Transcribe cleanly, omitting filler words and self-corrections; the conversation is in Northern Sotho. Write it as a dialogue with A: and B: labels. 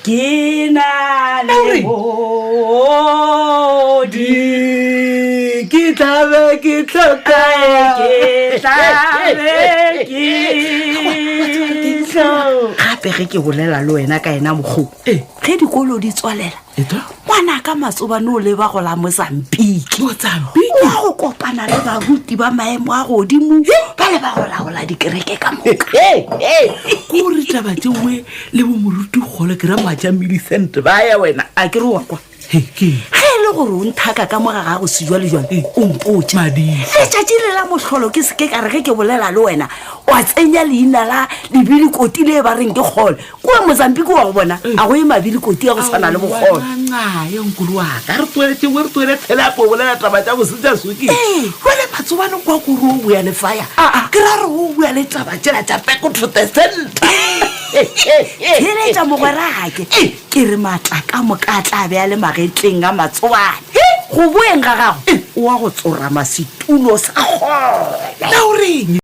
A: Ke na le modi.
B: Ke tla be ke hloka.
A: Ke tla be ke hloka. Gape ge ke bolela le wena ka yena mokgo, ge dikolo di tswalela, ngwana ka matsobane o leba go la Mozambique.
B: Mozambique?
A: Wa go kopana le baruti ba maemo a godimo ba le ba go laola dikereke ka moka.
B: Kore taba tšeoe le bo moruti kgolo ke ra maja Millicent ba ya wena.
A: A ke re wa kwa.
B: He, ke
A: Ge e le gore o nthaka ka mo ga gago sejwalejwale o mpotše.
B: Madisa.
A: Letšatši le la mohlolo ke se ke ka re ge ke bolela le wena wa tsenya leina la lebilikoti le ba reng ke kgole. Kua Mozambique wa go bona a go ye mabilikoti a go swana le bokgole.
B: Aowa nkulu wa ka re tloele tšeo re tloele tshela po bolela taba tša bose tša soki. Jwale matsobane kwa kore o boya le fire. Ke ra re o boya le taba tšela tša back to the center.
A: Theeletša mogwerake, ke re maatla ka moka a tla be a le magetleng a matsobane. Go boeng ga gago o wa go tsorama setulo sa kgole.
B: Na o reng?